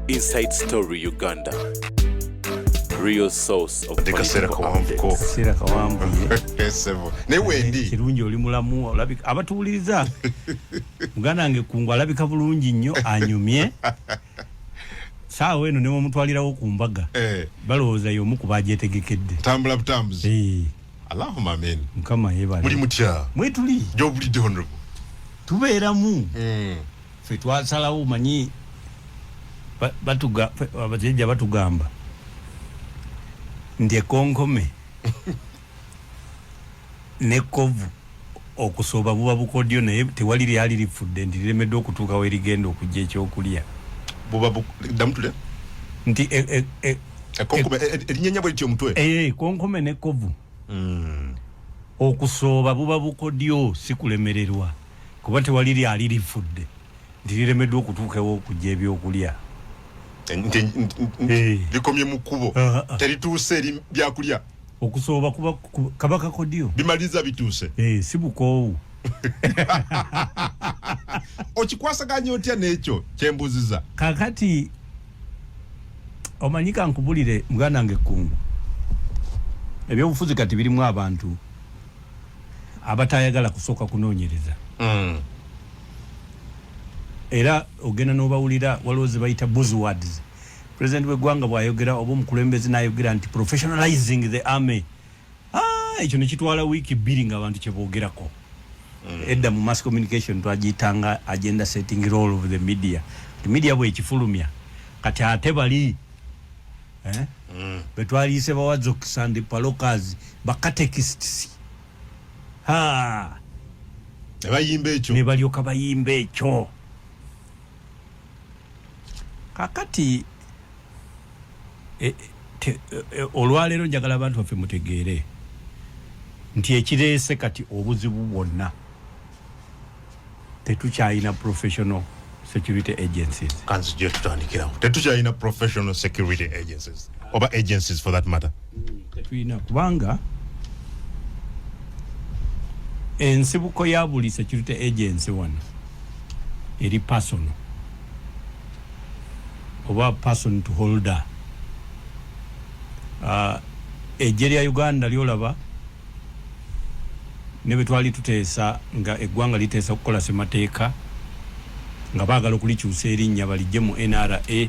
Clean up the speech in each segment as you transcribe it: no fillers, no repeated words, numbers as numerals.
Inside Story Uganda. Real source of Kaseera political kawanvuko. updates. Kaseera kawanvuye. Sebo, naye wendi. Kirungi oli mulamu, olabika abatuwuliriza, muganda wange Kungu alabika bulungi nnyo, anyumye. Saawa eno nemumutwalirawo ku mbaga, balowooza y'omu ku bagyetegekedde. Tambula butambuzi. Allahumma amen. Mukama yebale. Muli mutya? Mwetuli. Gyobulidde, honorable? Tubeeramu. Ffe twasalawo, manyi abajjajja batugamba nti ekonkome nekkovu okusooba buba bukodyo, naye tewali lyali lifudde nti liremeddwa okutuuka werigenda okujja ekyokulya. Buba ddamu tule. Nti Ekonkome erinyenya bwe lityo omutwe. Konkome nekkovu okusooba buba bukodyo, si kulemererwa, kuba tewali lyali lifudde nti liremeddwa okutuukawo okujja ebyokulya. Nti likomye mu kkubo. Ah, ah. Terituuse eri byakulya. Okusooba kuba kaba kakodyo. Bimaliriza bituuse. Si bukoowu. Okikwasaganya otya n'ekyo kyembuuziza? Kakati omanyi, kankubulire muganda wange Kungu, ebyobufuzi kati birimu abantu abatayagala kusooka kunoonyereza. Era ogenda n'obawulira, waliwo ze bayita buzzwords. President w'eggwanga bw'ayogera oba omukulembeze n'ayogera nti "professionalizing the army", ah, ekyo nekitwala wiiki 2 ng'abantu kyeboogerako. Edda mu mass communication twagiyitanga agenda setting role of the media. Ti media bwekifulumya, kati ate bali, eh? Betwaliise bawazokis and palokas, bacatechists, ha. Ne bayimba ekyo. Ne balyoka bayimba ekyo. Kakati olwaleero njagala abantu baffe mutegeere nti ekireese kati obuzibu bwonna, tetukyalina professional security agencies. Kanzije tutandikirawo. Tetukyalina professional security agencies, oba agencies for that matter. Tetulina, kubanga ensibuko ya buli security agency wano eri personal oba person to holder. Ejje lya Uganda lyolaba, ne bwe twali tuteesa nga eggwanga liteesa okukola semateeka, nga baagala okulikyusa erinnya balijje mu NRA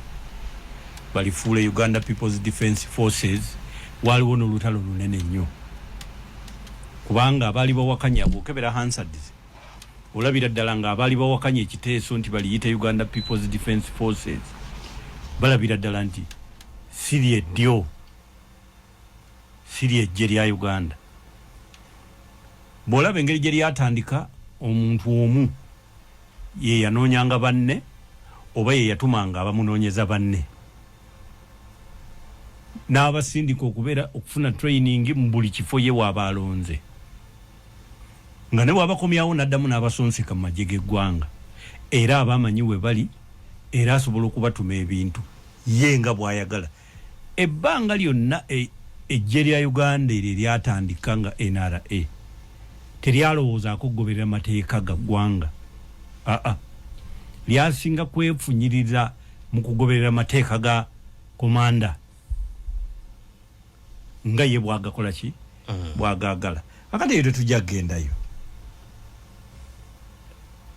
balifuule Uganda People's Defence Forces, waliwo n'olutalo lunene nnyo, kubanga abaali bawakanya, bwokebera Hansards olabira ddala nga abaali bawakanya ekiteeso nti baliyite Uganda People's Defence Forces balabira ddala nti siri eddyo, siri ejje lya Uganda. Bw'olaba engeri gye lyatandika, omuntu omu ye yanoonyanga banne oba ye yatumanga abamunoonyeza banne n'abasindika okubeera okufuna training mu buli kifo ye waaba alonze, nga ne bw'abakomyawo n'addamu n'abasonseka mu magye g'eggwanga, era aba amanyi we bali, era asobola okubatuma ebintu ye nga bw'ayagala. Ebbanga lyonna ejje lya Uganda eryo eryatandika nga NRA teryalowoozaako kugoberera mateeka ga ggwanga. Aa, lyasinga kwefunyirira mu kugoberera mateeka ga komanda nga ye bwagakola ki, bwagaagala. Akati eyo tetujja kugendayo.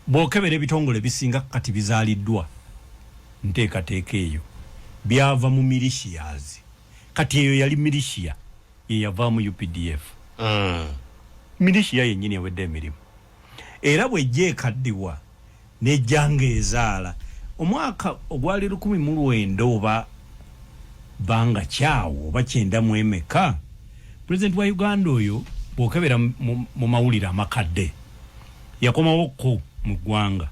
Bw'okebera ebitongole bisinga kati bizaaliddwa nteekateeka eyo, byava mu militias. Kati eyo yali militia yeyavaamu UPDF. Militia yennyini ewedde emirimu, era bwejja ekaddiwa nejja ng'ezaala. Omwaka ogwali 1900 oba banga kyawo oba kyenda mu emeka, pulezidenti wa Uganda oyo, bw'okebera mu mawulire amakadde, yakomawokko mu ggwanga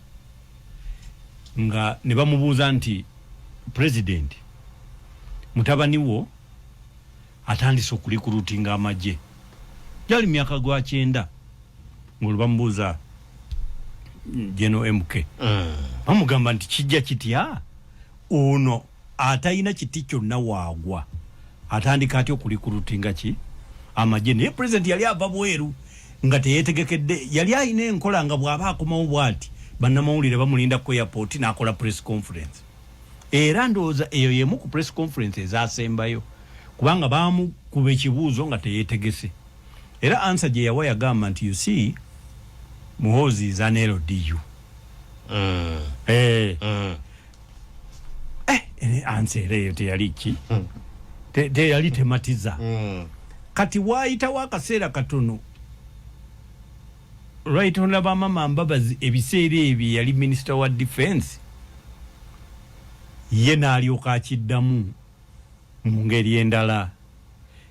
nga ne bamubuuza nti, "Pulezidenti, mutabani wo atandise okurecruitinga amagye." Gyali myaka gwa 90 ng'olwo bamubuuza General MK. Bamugamba nti, "Kijja kitya ono atalina kiti kyonna waagwa atandika atya okurecruitinga ki amagye?" Naye pulezidenti yali ava bweru nga teyetegekedde. Yali alina enkola nga bw'aba akomawo bw'ati, bannamawulire bamulinda ku airport n'akola press conference. Era ndowooza eyo yemu ku press conference ezasembayo, kubanga bamukuba ekibuuzo nga teyetegese. Era answer gye yawa yagamba nti, "You see, Muhoozi is an LDU." Eh. Eh, answer era eyo teyali ki, teyali tematiza. Kati waayitawo akaseera katono, Right Honorable Amama Mbabazi, ebiseera ebyo yali minisita wa defense, ye n'alyoka akiddamu mu ngeri endala.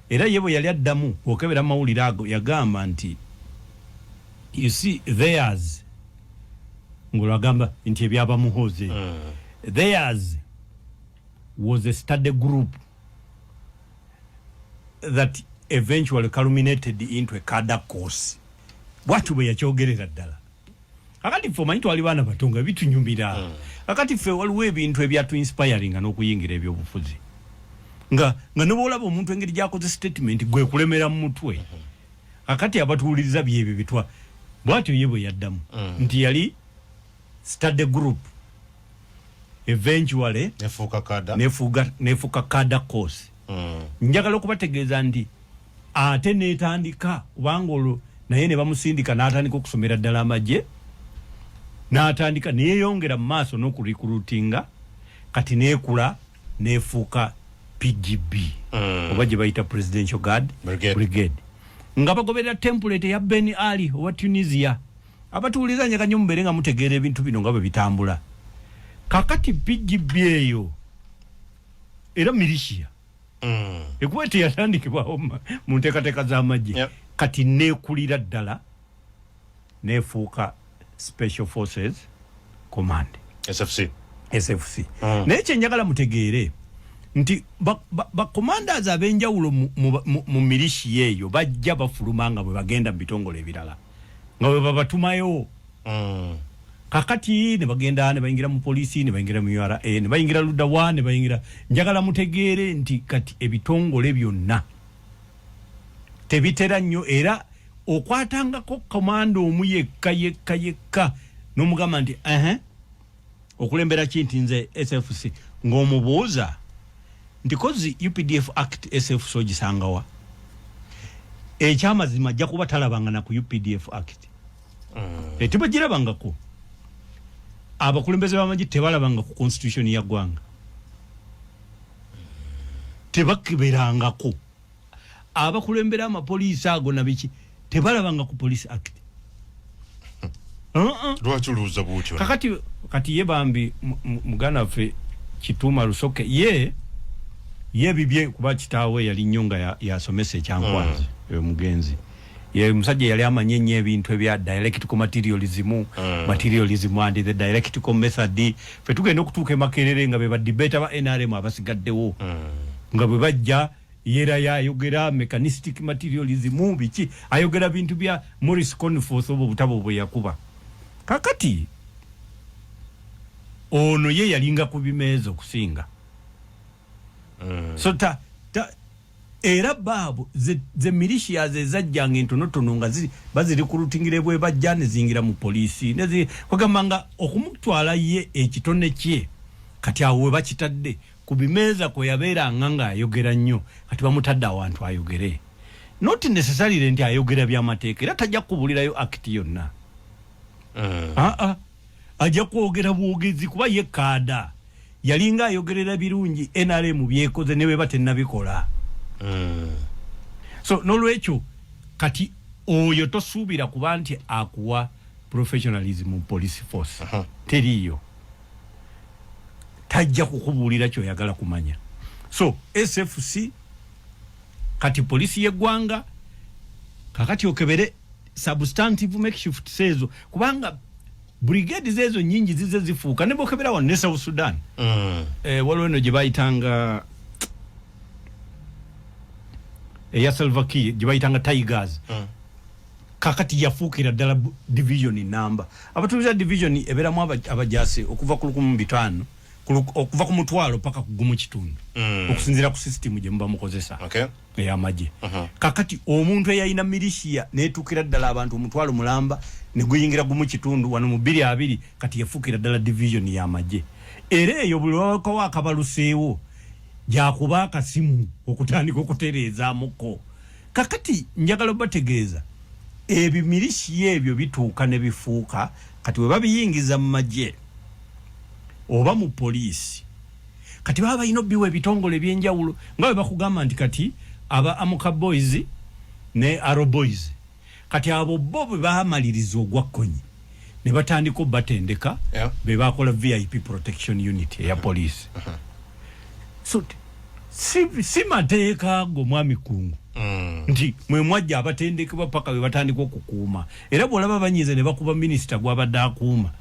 Era ye bwe yali addamu, okebera amawulire ago, yagamba nti, "You see, theirs," ng'olwagamba nti ebyabamuhoze, "theirs was a study group that eventually culminated into a cadre course." Bwatyo bwe yakyogerera ddala. Kakati ffe omanyi twali baana bato nga bitunyumira. Kakati ffe waliwo ebintu ebyatu inspiringa n'okuyingira ebyobufuzi, nga ne bwolaba omuntu engeri gyakoze statement gwe kulemera mu mutwe. Kakati abatuwuliriza byebyo bitwa. Bwatyo ye bwe yaddamu nti yali study group, eventually nefuuka cadre. Nefuuka cadre course. Njagala okubategeeza nti ate netandika, kubanga olwo naye ne bamusindika n'atandika okusomera ddala amagye, n'atandika neyeyongera mu maaso n'okurecruitinga. Kati neekula nefuuka PGB, oba gye bayita Presidential Guard Brigade. Brigade, nga bagoberera template ya Ben Ali owa Tunisia. Abatuwuliriza, njagala nnyo mubeere nga mutegeera ebintu bino nga bwe bitambula. Kakati PGB eyo era militia, ekuba teyatandikibwawo mu nteekateeka z'amagye. Kati neekulira ddala neefuuka Special Forces Command. SFC. SFC. Naye kyenjagala mutegeere nti bacommanders ba ab'enjawulo mu militia eyo bajja bafuluma nga bwe bagenda mu bitongole ebirala, nga bwe babatumayo. Kakati ne bagenda ne bayingira mu poliisi, ne bayingira mu URA, ne bayingira luddawa, ne bayingira. Njagala mutegeere nti kati ebitongole byonna tebitera nnyo, era okwatangako commander omu yekka yekka yekka n'omugamba nti, "Ehe, okulembera ki?" Nti, "Nze SFC." Ng'omubuuza nti, "Kozi UPDF Act SFC ogisangawa?" Ekyamazima ajja kuba talabanga na ku UPDF Act. Tebagirabangako. Abakulembeze b'amagye tebalabanga ku constitution ya ggwanga, tebakeberangako. Abakulembera amapoliisi ago nabiki tebalabanga ku Police Act. Uh-uh. Lwaki olowooza bwotyo? Kakati kati ye bambi muganda waffe Kituuma Rusoke, ye bibye kuba kitaawe yali nnyo nga yasomesa ekyankwanzi. Omugenzi ye musajja yali amanyi ennyo ebintu ebya dialectical materialism, materialism and the dialectical method. Fe tugenda okutuuka e Makerere nga be badebate ba NRM abasigaddewo, nga bwe bajja yera yayogera mechanistic materialism, biki, ayogera bintu bya Maurice Cornforth, obwo obutabo bwe yakuba. Kakati ono ye yalinga ku bimeeza okusinga. So ta era baabo ze militias ezajjanga entonotono nga bazirecruitingira bwe bajja ne ziyingira mu poliisi, kwegamba nga okumutwala ye ekitone kye kati awo we bakitadde ku bimeeza kwe yabeeranga ng'ayogera nnyo. Kati bamutadde awantu ayogere, not necessarily nti ayogera byamateeka, era tajja kukubulirayo act yonna. Aa, ajja kwogera bwogezi kuba ye cadre, yalinga ayogerera birungi NRM byekoze ne bweba tennabikola. So nolwekyo kati oyo tosuubira kuba nti akuwa professionalism mu police force. Teriiyo, tajja kukubuulira kyoyagala kumanya. So SFC kati polisi y'eggwanga. Kakati okebere substantive makeshift ezo, kubanga brigade ezo nyingi zize zifuuka ne bokebera wano ne South Sudan. Waliwo eno gye bayitanga eya Salva Kiir gye bayitanga Tigers. Kakati yafuukira ddala division namba. Abatuuza division ebeeramu abajasi okuva ku 1500, okuva ku 500 paka ku 1.5, okusinziira ku system gye muba mukozesa ey'amagye. Kakati omuntu eyalina militia netuukira ddala abantu 500,000 ne guyingira 1.5 wano mu 2020, kati yafuukira ddala division y'amagye. Era eyo buli wakawo akabaluseewo gyakuba akasimu okutandika okutereezaamuko. Kakati njagala obategeeza, ebimilishiya ebyo bituuka ne bifuuka. Kati we babiyingiza mu magye oba mu poliisi, kati baba balina obiwa ebitongole ebyenjawulo, nga bwe bakugamba nti kati aba Amuka Boys ne Arrow Boys, kati abo bo bwe bamaliriza ogwa Kony ne batandika obatendeka, be bakola VIP protection unit eya poliisi. So si mateeka ago, mwami Kungu, nti mwe mwajja abatendekebwa paka bwe batandika okukuuma. Era bw'olaba banyiize ne bakuba minisita gw'abadde akuuma,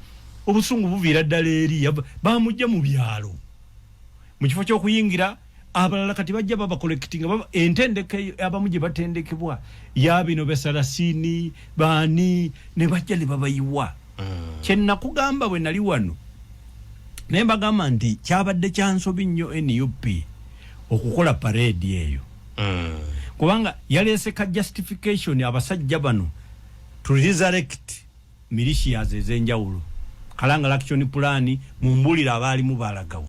obusungu buviira ddala eri bamujja mu byalo mu kifo ky'okuyingira abalala. Kati bajja babacollectinga baba, entendeka eyo abamu gye batendekebwa ya bino besalasini baani, ne bajja ne babayiwa. Kyenakugamba bwe nali wano, naye mbagamba nti kyabadde kyansobi nnyo NUP okukola parade eyo, kubanga yaleese ka justification abasajja bano to resurrect militias ez'enjawulo. Kalangala Action Plan, mumbulira, abaalimu balagawa?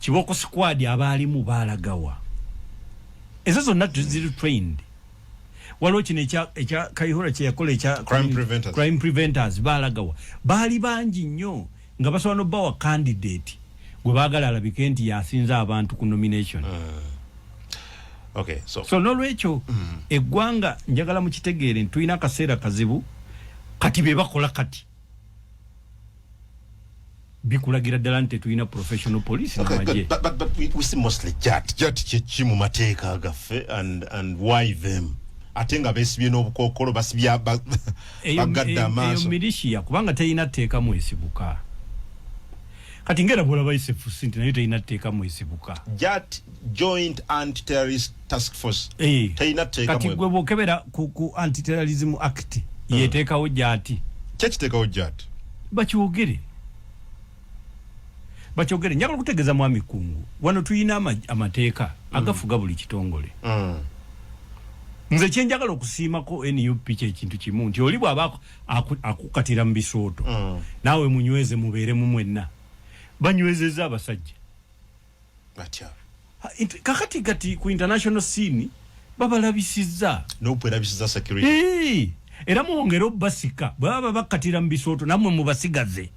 Kiboko Squad, abaalimu balagawa? Ezo zonna ziri trained. Waliwo kino ekya Kaihura kyeyakola ekya Crime Preventers. Crime Preventers, balagawa? Baali bangi nnyo nga basobola nobawa candidate gwe baagala alabike nti yasinza abantu ku nomination. Okay, so, So nolwekyo eggwanga njagala mukitegeere nti tulina akaseera kazibu. Kati be bakola kati bikulagira ddala nti tetulina professional police Okay, n'amagye. good. But we see mostly JATT. JATT kyeki mu mateeka gaffe and why them? Ate nga beesibye n'obukookolo, basibye bagadde eyo amaaso. Militia kubanga terina tteeka mwesibuka. Kati ngera bwolaba SFC nti nayo terina tteeka mwesibuka. JATT, Joint Anti-Terrorist Task Force. Eh. Terina tteeka Kati gwe bwokebera ku Anti-Terrorism Act, yeteekawo JATT. Kyekiteekawo JATT? Bakyogere, bakyogere. Njagala okutegeeza mwami Kungu, wano tulina amateeka agafuga buli kitongole. Nze kyenjagala okusiimako NUP kyekintu kimu, nti oli bw'aba akukatira mu bisooto, naawe munyweze, mubeeremu mwenna. Banywezezza abasajja. Batya? Kakati kati ku international scene babalabisizza. N'okwerabisiza security. Eh, era mwongere obbasika. Bwe baba bakkatira mu bisooto, nammwe mubasigaze,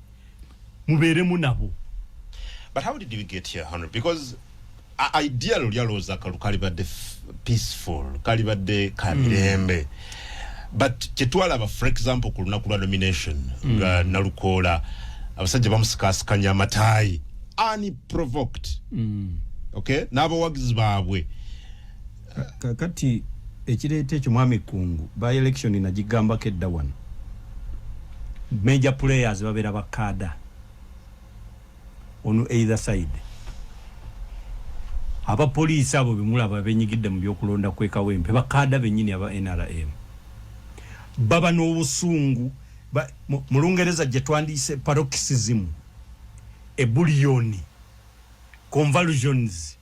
mubeeremu nabo. But how did we get here, Henry? Because ideally oli alowooza akalulu kalibadde peaceful, kalibadde ka mirembe. But kyetwalaba, for example, ku lunaku lwa nomination, nga Nalukoola abasajja bamusikaasikanya amataayi unprovoked. Okay, n'abawagizi baabwe. Kakati ekireeta ekyo, mwami Kungu, by election nagigambako edda wano, major players babeera bakaada on either side. Abapoliisi abo bemulaba benyigidde mu byokulonda kwekawempe, bakaada bennyini aba NRM, baba n'obusungu mu Lungereza gye twandiise paroxysm, ebullion convulsions.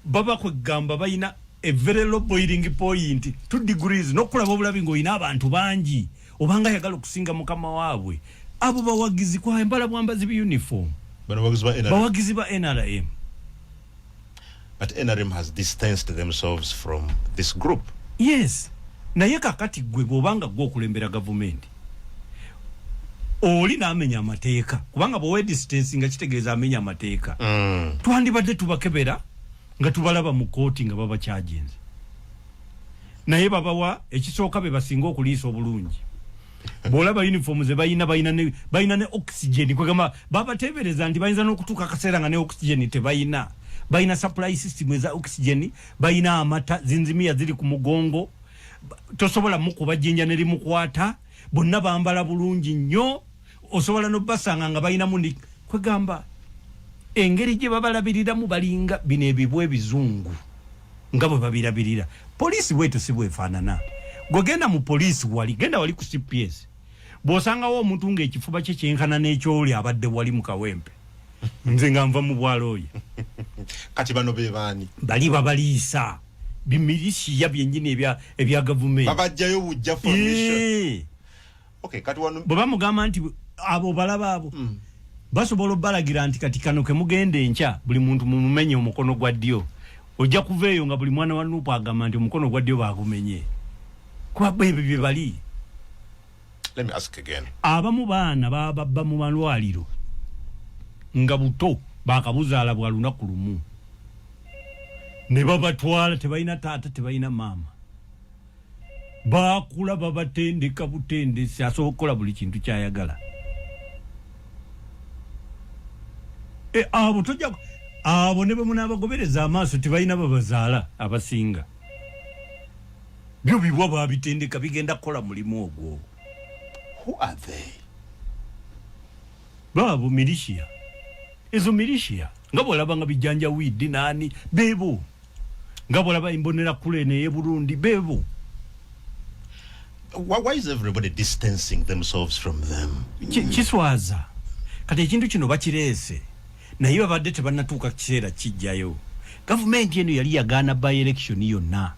Baba kwegamba balina a very low boiling point, 2 degrees, n'okulaba obulabi ng'olina abantu bangi obanga ayagala okusinga mukama waabwe. Abo bawagizi kwa embala bwambazi bi uniform. Bano bawagizi ba NRM. Bawagizi ba NRM. But NRM has distanced themselves from this group. Yes, naye kakati gwe bw'obanga gwe okulembera gavumenti, oli n'amenya amateeka, kubanga bwewe distance nga kitegeeza amenya amateeka, twandibadde tubakebera nga tubalaba mu kooti nga babakyaginze. Naye babawa ekisooka, be basinga okuliisa obulungi. Bw'olaba uniform ze balina, balina ne oxygen. Kwegamba babateebereza nti bayinza n'okutuuka akaseera nga ne oxygen tebalina. Balina supply system eza oxygen, balina amata, zinzimiya ziri ku mugongo. Tosobola mukuba jjinja ne limukwata. Bonna bambala bulungi nnyo, osobola nobasanga nga balinamu kwegamba engeri gye babalabiriramu, balinga bino ebibwa ebizungu nga bwe babirabirira. Poliisi bwetyo si bwefaanana. Gwe genda mu poliisi wali, genda wali ku CPS, bw'osangawo omuntu ng'ekifuba kye kyenkana n'ekyoli abadde wali mu Kawempe, nze nga nva mu bwalooya. Kati bano be baani? Bali babaliisa bimilishiya byennyini ebya gavumenti. Babajjayo bujja for mission. Eh. Okay, kati wano bwe bamugamba nti abo balaba abo. Basobola obalagira nti kati kano kemugenda enkya, buli muntu mumumenye omukono gwa ddyo. Ojja kuva eyo nga buli mwana wa NUP agamba nti omukono gwa ddyo bagumenye, kuba ebyo bye bali. Let me ask again. Abamu baana bababba mu malwaliro nga buto, bakabuzaala bwa lunaku lumu ne babatwala. Tebalina taata, tebalina maama, bakula babatendeka butendesi, asobola okukola buli kintu kyayagala. Abo tojja, abo ne bwe munaabagobereza amaaso tebalina babazaala. Abasinga byo bibwa babitendeka, bigenda kukola mulimu ogwo. Who are they? Baabo militia, ezo militia nga bwolaba nga bijjanjawiidi naani, beebo nga bwolaba imbonera kule eno Burundi, beebo. Why is everybody distancing themselves from them? Kiswaza. Kati ekintu kino bakireese, naye babadde tebannatuuka kiseera kijjayo. Gavumenti eno yali yagaana by election yonna,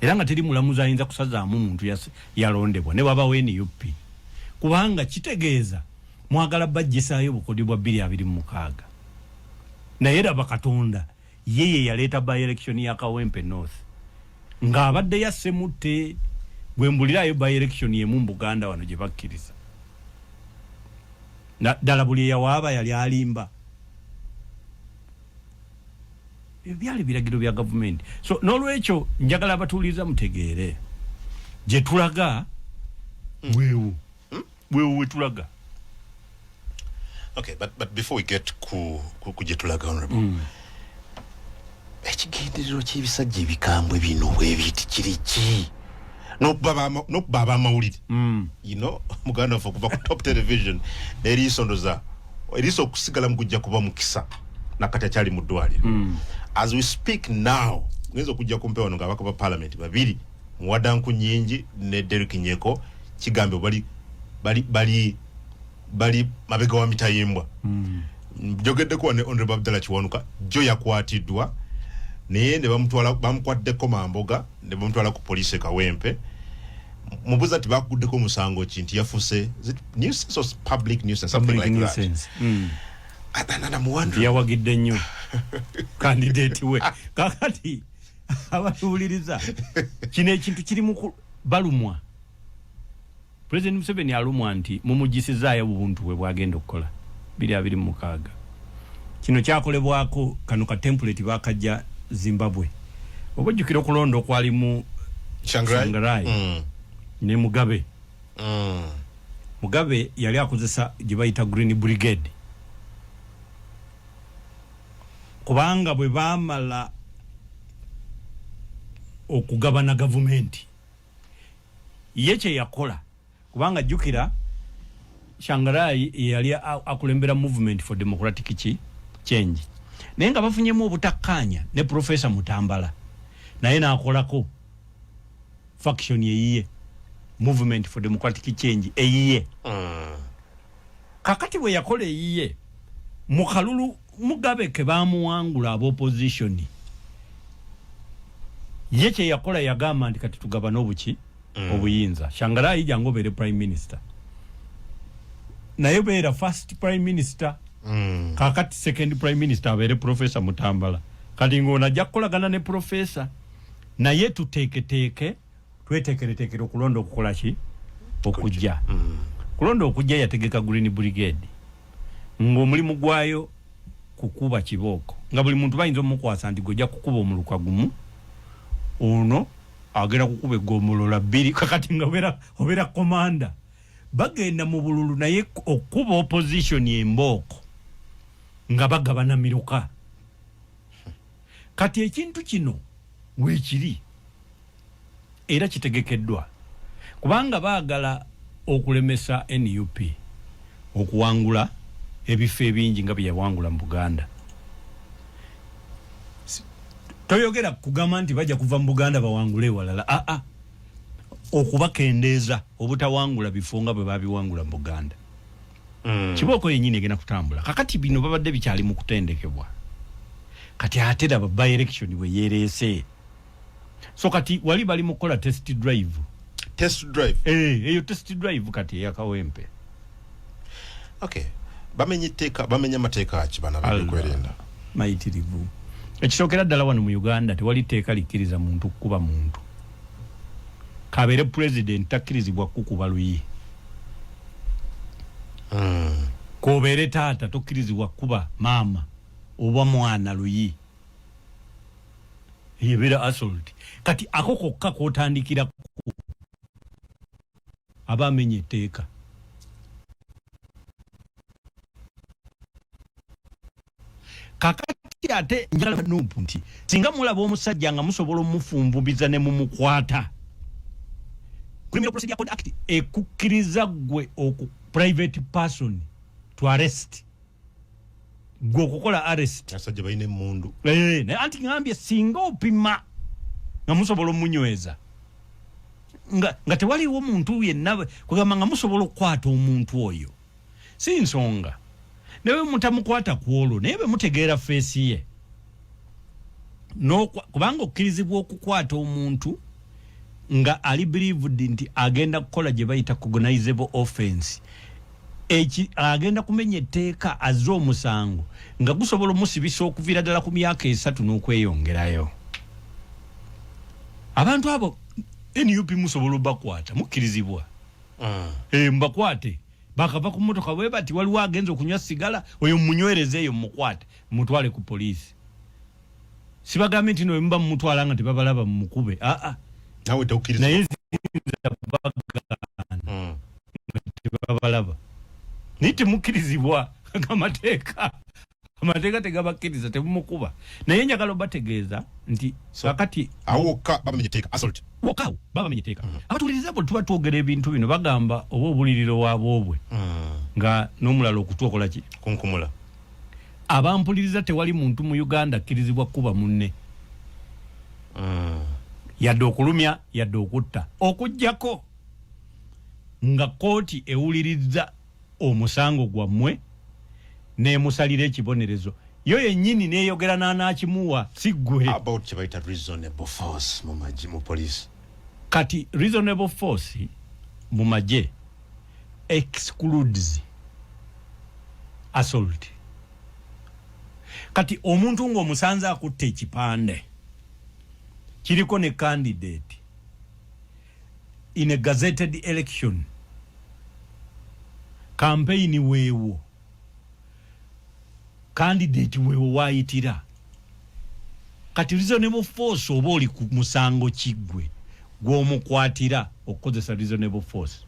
era nga teri mulamuzi ayinza kusazaamu muntu yalondebwa ne wabawo NUP, kubanga kitegeeza mwagala bajjisaayo obukodyo bwa 2026. Naye raba Katonda ye yaleeta by election ya Kawempe North ng'abadde yasse mutte. Bwe mbulirayo by election emu mu Buganda wano gye bakkiriza, ddala buli eyawaaba yali alimba. Ebyo byali biragiro bya gavumenti. So n'olwekyo njagala abatuuliriza mutegeere gye tulaga. Weewo weewo we tulaga. Okay, but before we get ku gye tulaga, honorable, ekigendererwa ky'ebisajja ebikambwe bino bwebiti kiri ki? N'okuba abamawulire, muganda waffe okuva ku Top Television n'eriiso, ndoza eriiso okusigala mu gujja kuba mukisa nakati akyali mu ddwaliro. As we speak now, ngenza okujja kumpe wano ng'abaka ba parliament babiri, Muwada Nkunyingi ne Derrick Nyeko, kigambibwa bali mabega wa mitayimbwa. Njogeddeko ne Honorable Abdallah Kiwanuka, jo yakwatiddwa naye ne bamutwala, bamukwaddeko mamboga ne bamutwala ku poliisi e Kawempe. Mubuuza nti bakuguddeko musango ki, nti yafuse, is it nuisance or public nuisance, something public like that. Nuisance. And I'm wondering, Yawagidde nnyo candidate we. Kakati abatuwuliriza, kino ekintu kiri mu balumwa. President Museveni alumwa nti mumugisizaayo obuntu bwe bwagenda okukola 2026. Kino kyakolebwako, kano ka template bakajja Zimbabwe. Oba ojjukira okulonda okwalimu Tsvangirai? Tsvangirai ne Mugabe. Mugabe yali akozesa gye bayita Green Brigade, kubanga bwe baamala okugabana gavumenti, ye kye yakola, kubanga jjukira Tsvangirai yali akulembera Movement for Democratic Change, naye nga bafunyemu obutakkaanya ne Profesa Mutambala, naye n'akolako faction eyiye, Movement for Democratic Change eyiye. Kakati bwe yakola eyiye, mu kalulu Mugabe ke bamuwangula ab'opposition, ye kye yakola yagamba nti kati tugabane obuki, obuyinza. Tsvangirai, jangu obeere prime minister, naye beera first prime minister. Kakati second prime minister abeere Professor Mutambala. Kati ng'ono ajja kukolagana ne professor, naye tuteeketeeke, tweteekereteekere okulonda okukola ki okujja. Kulonda okujja yategeka Green Brigade ng'omulimu gwayo kukuba kibooko, nga buli muntu bayinza omukwasa nti gojja kukuba omuluka gumu, ono agenda kukuba egombolola bbiri. Kakati nga obeera komanda, bagenda mu bululu, naye okukuba opposition embooko nga bagabana miruka. Kati ekintu kino weekiri era kitegekeddwa kubanga baagala okulemesa NUP okuwangula ebifo ebingi nga bye yawangula mu Buganda. Toyogera kugamba nti bajja kuva mu Buganda bawangule ewalala, aa, okubakendeeza obutawangula bifo nga bwe babiwangula mu Buganda. Kibooko yennyini egenda kutambula. Kakati bino babadde bikyali mu kutendekebwa. Kati ate raba by election bwe yeereese. So kati wali bali mu kukola test drive. Test drive. Eh, eyo test drive kati eyakawempe. Okay. Bamenya etteeka, bamenya amateeka ki bana bebyokwerinda? Mayitirivu. Ekisookera ddala, wano mu Uganda tewali tteeka likkiriza muntu kukuba muntu. Kabeere pulezidenti, takkirizibwa kukuba luyi. Kobeere taata, tokkirizibwa kukuba maama oba mwana luyi, ebeera assault. Kati ako kokka kotandikira aba amenya etteeka. Kakati ate njagala NUP nti singa mulaba omusajja nga musobola omufunvubiza ne mumukwata, Criminal Procedure Code Act ekukkiriza ggwe oku private person to arrest, gwe okukola arrest. Abasajja balina emmundu. Eh, naye anti ngambye singa opima nga musobola omunyweza nga tewaliwo muntu yenna, kugamba nga musobola okukwata omuntu oyo, si nsonga naye mutamukwata ku olwo, naye bwe mutegeera face ye. Kubanga okkirizibwa okukwata omuntu nga ali believed nti agenda kukola gye bayita cognizable offense, eki agenda kumenya etteeka, azze omusango nga gusobola omusibisa okuviira ddala ku myaka 3 n'okweyongerayo. Abantu abo NUP musobola obakwata, mukkirizibwa. Mubakwate bakava ku mmotoka bwe bati, waliwo agenza okunywa sigala, oyo munywereze eyo, mumukwate mutwale ku poliisi. Sibagambe nti no muba mumutwala nga tebabalaba mumukube, aa. Nawe tokkiriza. Naye ziyinza kubagaana nga tebabalaba, naye temukkirizibwa. Amateeka tegabakkiriza, temumukuba. Naye njagala obategeeza nti kakati awo wokka bamenya etteeka, assault. Wokaawo baba bamenya etteeka. Abatuwuliriza bwe tuba twogera ebintu bino bagamba oba obuliriro waboobwe nga n'omulala okutu okola ki? Kunkumula. Abampuliriza, tewali muntu mu Uganda akkirizibwa kuba munne, yadde okulumya, yadde okutta, okugjako nga kooti ewuliriza omusango gwammwe nemusalira ekibonerezo yo yennyini neyogera n'anaakimuwa, si ggwe. About kye bayita reasonable force mu magye, mu police? Kati reasonable force mu magye excludes assault. Kati omuntu ng'omusanze akutta ekipande kiriko ne candidate in a gazetted election campaign, weewo candidate weewo waayitira, kati reasonable force oba oli ku musango kiggwe gw'omukwatira okukozesa reasonable force?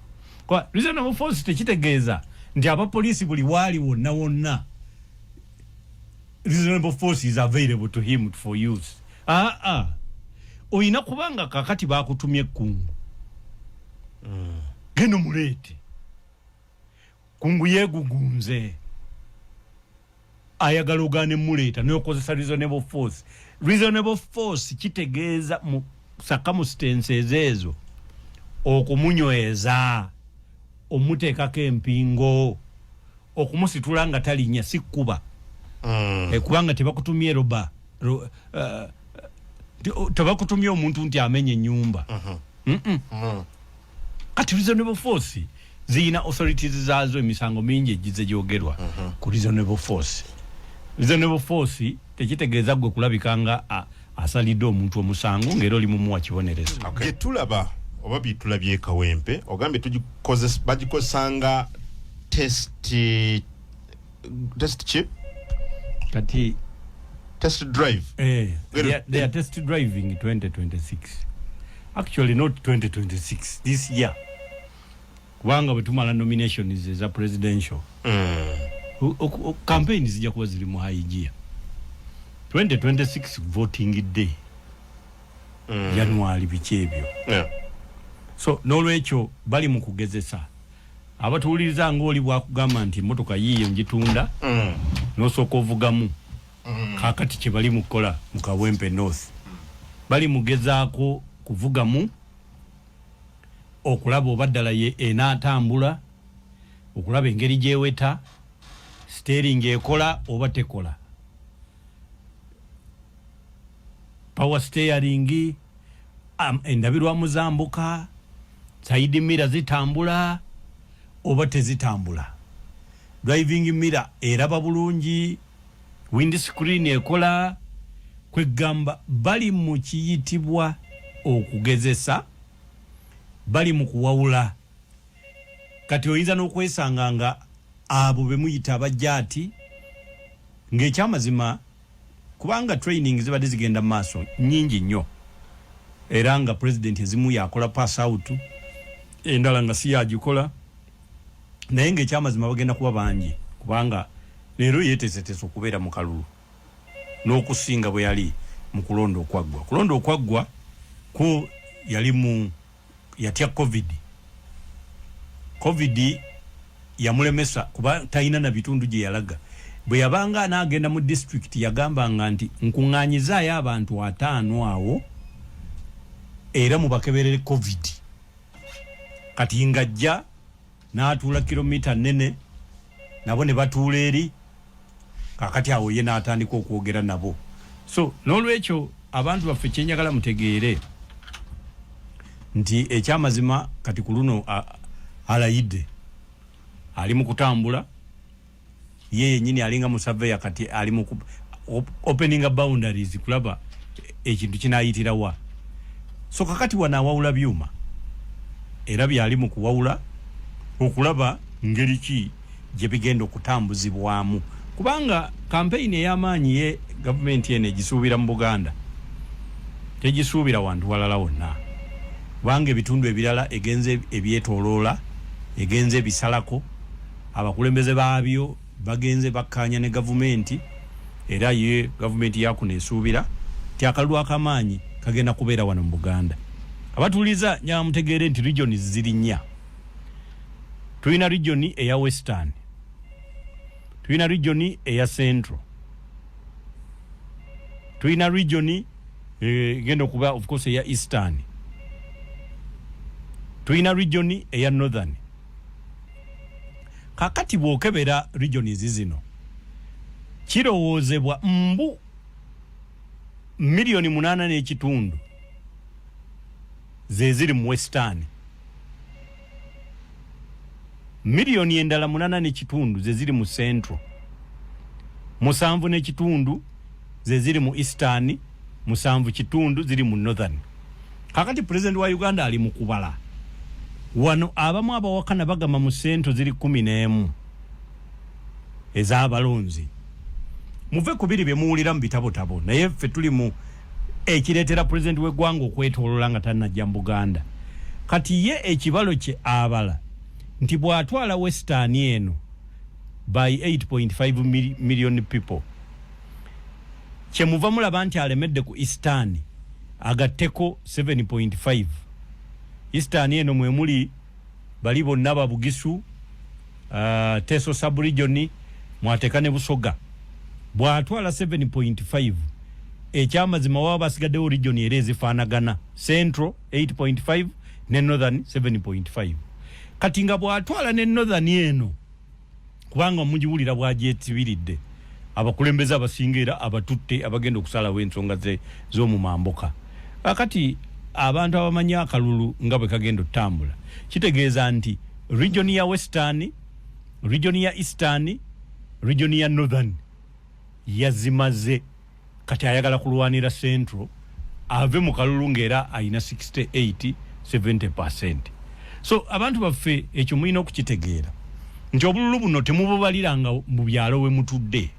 Kwa reasonable force tekitegeeza nti abapoliisi buli waali wonna wonna reasonable force is available to him for use. Aa, oyina kubanga kakati bakutumye ekkungu, genda omuleete. Kungu yeegugunze, ayagala ogaana emuleeta, nokozesa reasonable force. Reasonable force kitegeeza mu circumstances ezo okumunyweza, omuteekako empingo, okumusitula nga talinnya, si kkuba. Kubanga tebakutumye roba tebakutumye omuntu nti amenya ennyumba. Kati reasonable force ziyina authorities zaazo. Emisango mingi egize gyogerwa ku reasonable force. Reasonable force tekitegeeza gwe kulabika nga asalidde omuntu omusango ng'era oli mumuwa kibonerezo. Bye tulaba oba byetulabye e Kawempe, ogambye bagikozesanga test ki? Kati test drive. They are test driving 2026, actually not 2026, this year, kubanga bwe tumala nominations eza presidential, campaign zijja kuba ziri mu high gear. 2026 voting day, January, biki ebyo. So n'olwekyo bali mu kugezesa. Abatuwuliriza, ngaoli bwakugamba nti emotoka yiiyo ngitunda, n'osooka ovugamu. Kaakati kye bali mu kukola mu Kawempe North, bali mugezaako kuvugamu okulaba oba ddala ye enaatambula, okulaba engeri gyeweta, steering ekola oba tekola, power steering, endabirwamu zambuka, side mirror zitambula oba tezitambula. Driving mirror eraba bulungi, windscreen ekola. Kwegamba bali mu kiyitibwa okugezesa, bali mu kuwawula. Kati oyinza n'okwesanga nga abo bemuyita abajjaati, ng'ekyamazima, kubanga training zibadde zigenda mu maaso nyingi nnyo, era nga president ezimu yakola pass out, endala nga si yagikola, naye ng'ekyamazima bagenda kuba bangi, kubanga leero yeeteeseteese okubeera mu kalulu n'okusinga bwe yali mu kulonda okwaggwa. Kulonda okwaggwa kwo yali mu yatya COVID. COVID yamulemesa kuba talina na bitundu gye yalaga. Bwe yabanga anaagenda mu disitulikiti, yagambanga nti, "Nkuŋŋaanyizaayo abantu 50 awo, era mubakeberere COVID." Kati ng'ajja n'atuula kilomita nene nabo ne batuula eri. Kakati awo ye n'atandika okwogera nabo. So n'olwekyo, abantu baffe, kyenjagala mutegeere nti ekyamazima kati ku luno alayidde, ali mu kutambula ye yennyini, alinga mu surveyor. Kati ali mu opening boundaries kulaba ekintu kinayitirawa. So kakati wano awawula byuma, era byali mu kuwawula okulaba ngeri ki gye bigenda okutambuzibwamu, kubanga kampeyini ey'amaanyi ye gavumenti eno egisuubira mu Buganda, tegisuubira wantu walala wonna, kubanga ebitundu ebirala egenze ebyetoloola, egenze ebisalako, abakulembeze baabyo bagenze bakkaanya ne gavumenti. Era ye gavumenti yakuno esuubira nti akalulu akamaanyi kagenda kubeera wano mu Buganda. Abatuuliza, njagala mutegeere nti regions ziri nnya. Tulina region eya Western, tulina region eya Central, tulina region egenda okuba of course eya Eastern, tulina region eya Northern. Kakati bw'okebera regions zino, kirowoozebwa mbu 8.5 miliyoni ze ziri mu Western, miliyoni endala 8.5 ze ziri mu Central, 7.5 ze ziri mu Eastern, 7.5 ziri mu Northern. Kakati President wa Uganda ali mu kubala wano. Abamu abawakana bagamba mu Central ziri 11 ez'abalonzi. Muve ku biri bye muwulira mu bitabotabo, naye ffe tuli mu ekireetera pulezidenti w'eggwanga okwetoolola nga tannajja mu Buganda. Kati ye ekibalo kye abala nti bw'atwala Western eno by 8.5 million people, kyemuva mulaba nti alemedde ku Eastern agatteko 7.5. Eastern eno mwe muli bali bonna Babugisu, Teso subregion, mwateeka ne Busoga. Bw'atwala 7.5, ekyamazima waba basigaddewo region era ezifaanagana, Central 8.5 ne Northern 7.5. Kati nga bw'atwala ne Northern eno, kubanga mugiwulira bwagyetibiridde abakulembeze abasinga era abatutte abagenda okusalawo ensonga z'omumambuka. Kakati abantu abamanyi akalulu nga bwe kagenda otambula, kitegeeza nti region ya Western, region ya Eastern, region ya Northern yazimaze. Kati ayagala kulwanira Central, ave mu kalulu ng'era ayina 68 70. So abantu baffe, ekyo mulina okukitegeera nti obululu buno temububaliranga mu byalo we mutudde.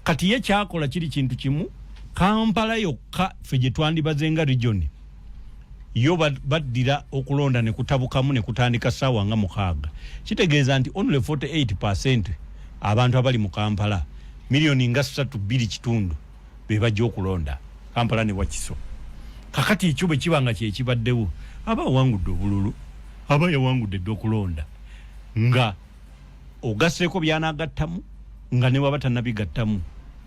Kati ye kyakola kiri kintu kimu, Kampala yokka ffe gye twandibaze nga region yo, baddira okulonda ne kutabukamu ne kutandika ssaawa nga 6. Kitegeeza nti only 48 abantu abali mu Kampala, miliyoni nga 3.2 be bajja okulonda Kampala ne Wakiso. Kakati ekyo bwe kiba nga kyekibaddewo, aba awangudde obululu, aba yawangudde dde okulonda, nga ogasseeko byanaagattamu, nga ne waba tannabigattamu,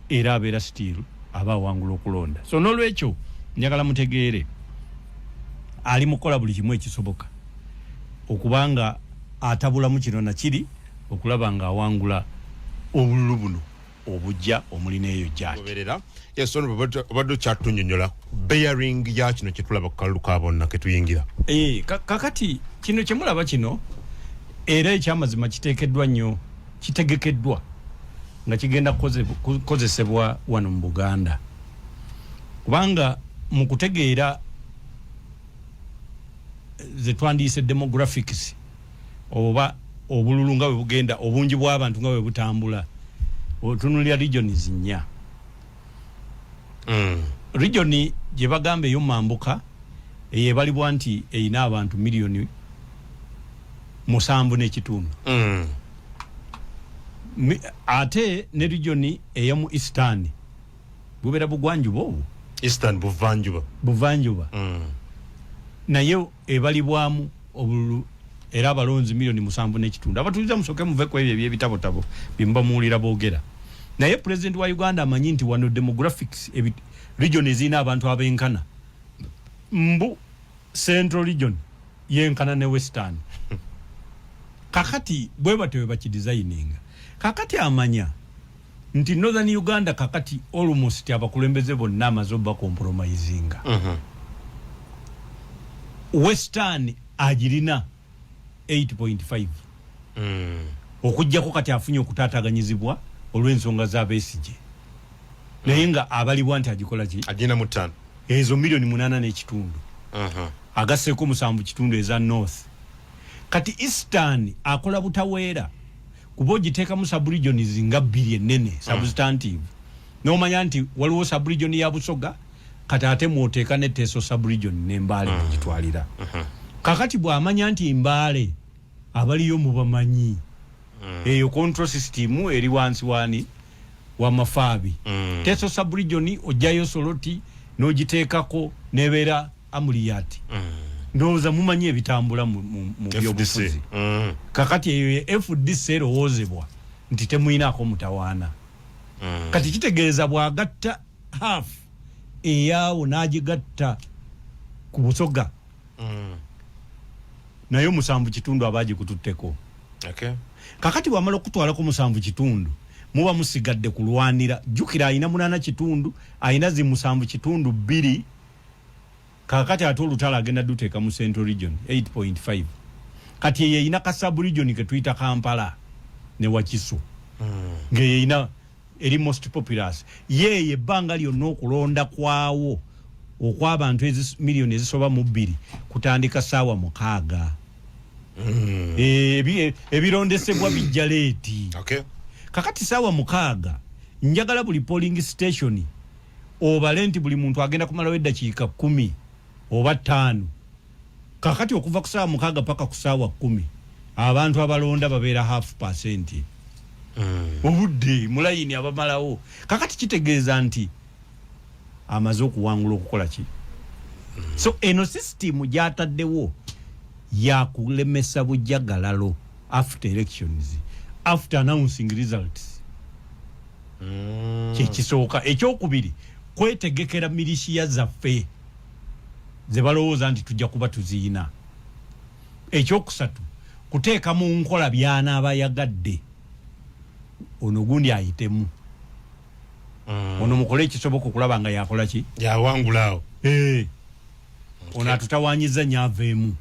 era abeera still aba awangula okulonda. So n'olwekyo njagala mutegeere ali mukola buli kimu ekisoboka okubanga atabulamu kino nakiri okulaba nga awangula obululu buno obujja omuli n'eyo gyati. Goberera. Yes, ono obadde okyatunyonyola bearing ya kino kyetulaba ku kalulu ka bonna ketuyingira. Eh, kakati kino kyemulaba kino, era ekyamazima kiteekeddwa nnyo. Kitegekeddwa nga kigenda kukozesebwa wano mu Buganda, kubanga mu kutegeera ze twandiyise demographics oba obululu nga bwe bugenda, obungi bw'abantu nga bwe butambula, otunulira regions nnya. Region gye bagamba ey'omambuka, eyo ebalibwa nti erina abantu 7.5 miliyoni. Ate ne region ey'omu eastern, bubeera bugwanjuba obwo. Eastern buvanjuba. Buvanjuba. Naye ebalibwamu obululu era abalonzi 7.5 miliyoni. Abatuliza, musooke muve ku ebyo ebyebitabotabo byemuba muwulira boogera. Naye Pulezidenti wa Uganda amanyi nti wano demographics region ezirina abantu abenkana, mbu Central Region yenkana ne Western. Kakati bwe batyo bwe bakidesigninga. Kakati amanya nti Northern Uganda kakati almost abakulembeze bonna amaze obacompromisinga. Western agirina 8.5, okugjako kati afunye okutaataganyizibwa olw'ensonga z'Abesigye, naye nga abalibwa nti agikola ki? Agina mu 5. Ezo 8.5 miliyoni, agasseeko 7.5 eza north. Kati Eastern akola butaweera, kuba ogiteekamu subregions nga bbiri ennene, substantive, n'omanya nti waliwo subregion ya Busoga, kati ate mwoteeka ne Teso subregion n'Embaale negitwalira. Kakati bw'amanya nti Mbaale abaliyo mubamanyi, eyo control system eri wansi wani wa Mafaabi. Teso subregion ojjayo Soroti n'ogiteekako nebeera Amuriat. Ndowooza mumanyi ebitambula mu byobufuzi. FDC. Kakati eyo ye FDC erowoozebwa nti temuyinaako mutawaana. Kati kitegeeza bw'agatta half eyaawo n'agigatta ku Busoga, naye 7.5 aba agikututteko. Kakati bwamala okutwalako 7.5, muba musigadde kulwanira. Jjukira ayina 8.5, ayina zi 7.2. Kakati ate olutalo agenda duteeka mu Central Region 8.5. Kati eyo erina ka subregion ketuyita Kampala ne Wakiso, ng'eyo erina eri most populous. Yeeyo ebbanga lyonna okulonda kwawo okw'abantu 2 miliyoni kutandika saawa 6. Ebirondesebwa bijja late. Kakati saawa 6, njagala buli polling station obale nti buli muntu agenda kumalawo eddakiika 10 oba 5. Kakati okuva ku saawa 6 paka ku saawa 10, abantu abalonda babeera half percent. Obudde mulayini abamalawo. Kakati kitegeeza nti amaze okuwangula okukola ki? So eno system gyataddewo yakulemesa bujagalalo after elections, after announcing results. Kyekisooka. Ekyokubiri, kwetegekera militia zaffe ze balowooza nti tujja kuba tuziina. Ekyokusatu, kuteeka mu nkola byanaaba yagadde. Ono gundi ayitemu, ono mukole ekisoboka okulaba nga yakola ki? Yawangulaawo. Eh. Ono atutawanyiza nyaveemu.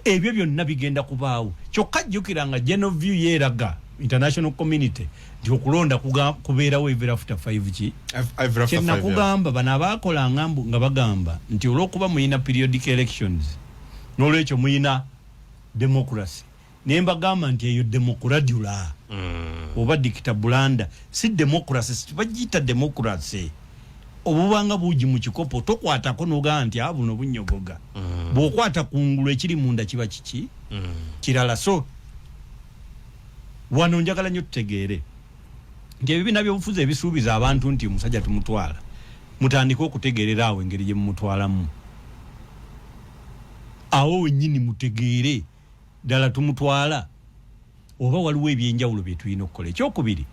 Ebyo byonna bigenda kubaawo. Kyokka jjukira nga general view yeeraga international community nti okulonda kubeerawo every after 5 ki. Every after 5 years. Kyenakugamba, bano abakolanga mbu nga bagamba nti olwokuba muyina periodic elections, n'olwekyo muyina democracy, naye mbagamba nti eyo democradula oba dicta bulanda, si democracy. Bagiyita democracy obubanga buugi mu kikopo, tokwatako nogamba nti a buno bunyogoga. Bw'okwata kungulu, ekiri munda kiba kiki? Kirala. So wano njagala nnyo tutegeere nti ebibiina byobufuzi ebisuubiza abantu nti omusajja tumutwala, mutandike okutegeerera awo engeri gye mumutwalamu. Awo wennyini mutegeere ddala tumutwala oba waliwo ebyenjawulo bye tulina okukola. Ekyokubiri,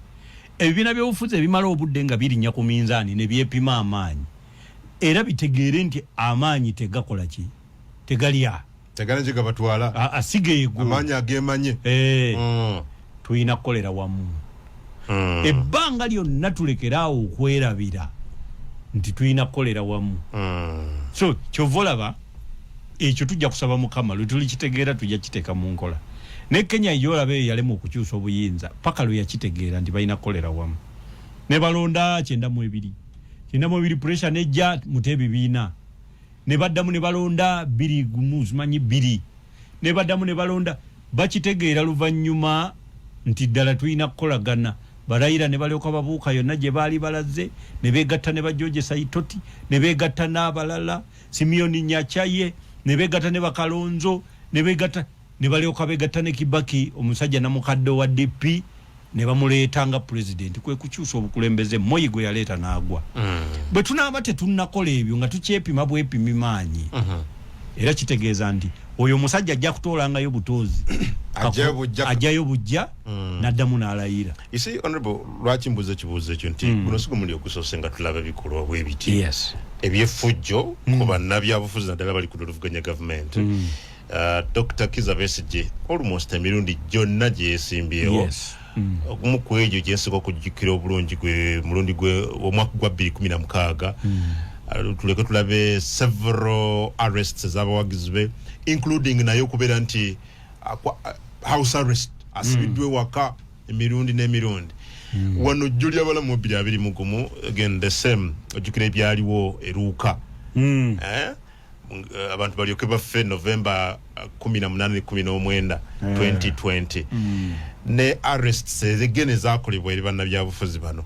ebibiina byobufuzi ebimala obudde nga birinnya ku minzaani ne byepima amaanyi, era bitegeere nti amaanyi tegakola ki? Tegalya. Tegala gye gabatwala. Asigeego. Amaanyi agemanye. Eh, tulina kukolera wamu. Ebbanga lyonna tulekeraawo okwerabira nti tulina kukolera wamu. So kyova olaba ekyo tujja kusaba Mukama lwe tulikitegeera, tujja kiteeka mu nkola. Ne Kenya yolaba eyo yalema okukyusa obuyinza paka lwe yakitegeera nti balina kukolera wamu, ne balonda 92, 92, pressure nejja mute ebibiina, ne baddamu ne balonda bbiri gumu, simanyi bbiri, ne baddamu ne balonda. Bakitegeera luvannyuma nti ddala tulina kukolagana. Balayira ne balyoka babuuka yonna gye baali balaze, ne beegatta ne ba George Saitoti, ne beegatta n'abalala, Simeon Nyachae, ne beegatta ne Bakalonzo, ne beegatta ne balyoka beegatta ne Kibaki, omusajja namukadde wa DP, ne bamuleeta nga pulezidenti. Kwe kukyusa obukulembeze. Moyi gwe yaleeta n'agwa. Bwe tunaaba tetunnakola ebyo, nga tukyepima bwepimi maanyi, era kitegeeza nti oyo omusajja ajja kutoolangayo butoozi. Ajjayo bujja. Ajjayo bujja, n'addamu n'alayira. You see, honorable, lwaki mbuuza ekibuuzo ekyo nti guno si gumuli ogusoose nga tulaba ebikolwa bwe biti ebyeffujjo ku bannabyabufuzi, naddala bali ku luvuganya gavumenti. Dr Kiza Besigye almost emirundi gyonna gye yeesimbyewo, ogumu ku egyo gyensinga okujjukira obulungi gwe mulundi gwe omwaka gwa 2016. Tuleke tulabe several arrests ez'abawagizi be, including naye okubeera nti house arrest, asibiddwa ewaka emirundi n'emirundi. Wano jjo lyabalamu 2021, again the same. Ojjukira ebyaliwo eruuka, eh? Abantu balyoke baffe November 18 19 2020, ne arrests again ezakolebwa eri bannabyabufuzi bano.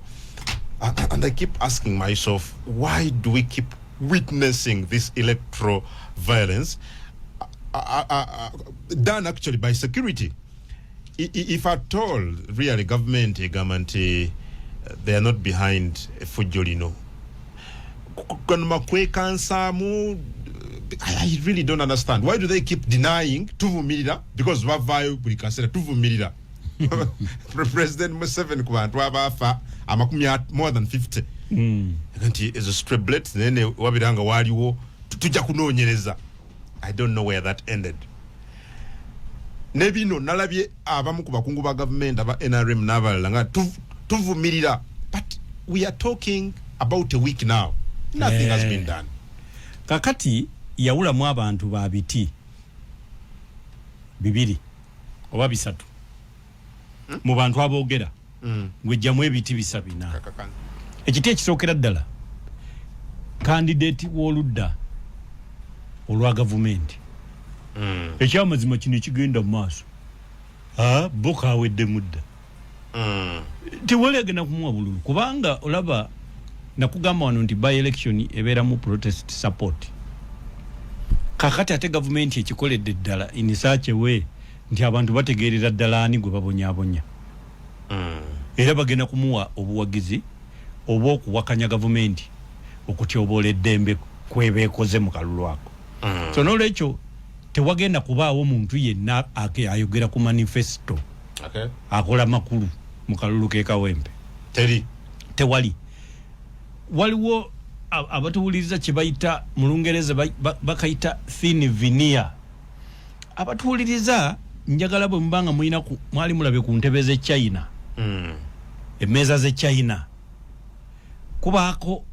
And I keep asking myself, why do we keep witnessing this electoral violence done actually by security? If at all really government egamba nti they are not behind effujjo lino, ganuma kwekansaamu. I really don't understand, why do they keep denying? Tuvumirira, because bavaayo buli kaseera tuvumirira President Museveni ku bantu abaafa amakumi more than 50, nti ezo stray bullets, naye ne wabeera nga waaliwo tujja kunoonyereza. I don't know where that ended. Ne bino nalabye abamu ku bakungu ba gavumenti aba NRM n'abalala nga tuvumirira, but we are talking about a week now, nothing has been done. Kakati yawulamu abantu ba biti bibiri oba bisatu mu bantu aboogera. Ngwejjamu ebiti bisa bina. Ekiti ekisookera ddala, candidate w'oludda olwa gavumenti. Ekyamazima kino ekigenda mu maaso, bo kaweddemu dda, tewali agenda kumuwa bululu, kubanga olaba nakugamba wano nti by election ebeeramu protest support. Kakati ate gavumenti ekikoledde ddala in such a way nti abantu bategeerera ddala ani gwe babonyabonya, era bagenda kumuwa obuwagizi oba okuwakanya gavumenti okutyoboola eddembe kwebeekoze mu kalulu ako. So nolwekyo tewagenda kubaawo muntu yenna ayogera ku manifesto akola makulu mu kalulu ke Kawempe. Teri. Tewali. Waliwo abatuwuliriza kye bayita mu Lungereza bakayita thin veneer. Abatuwuliriza, njagala bwe mubanga mulina mwali mulabye ku ntebe z'e China, emmeeza z'e China, kubaako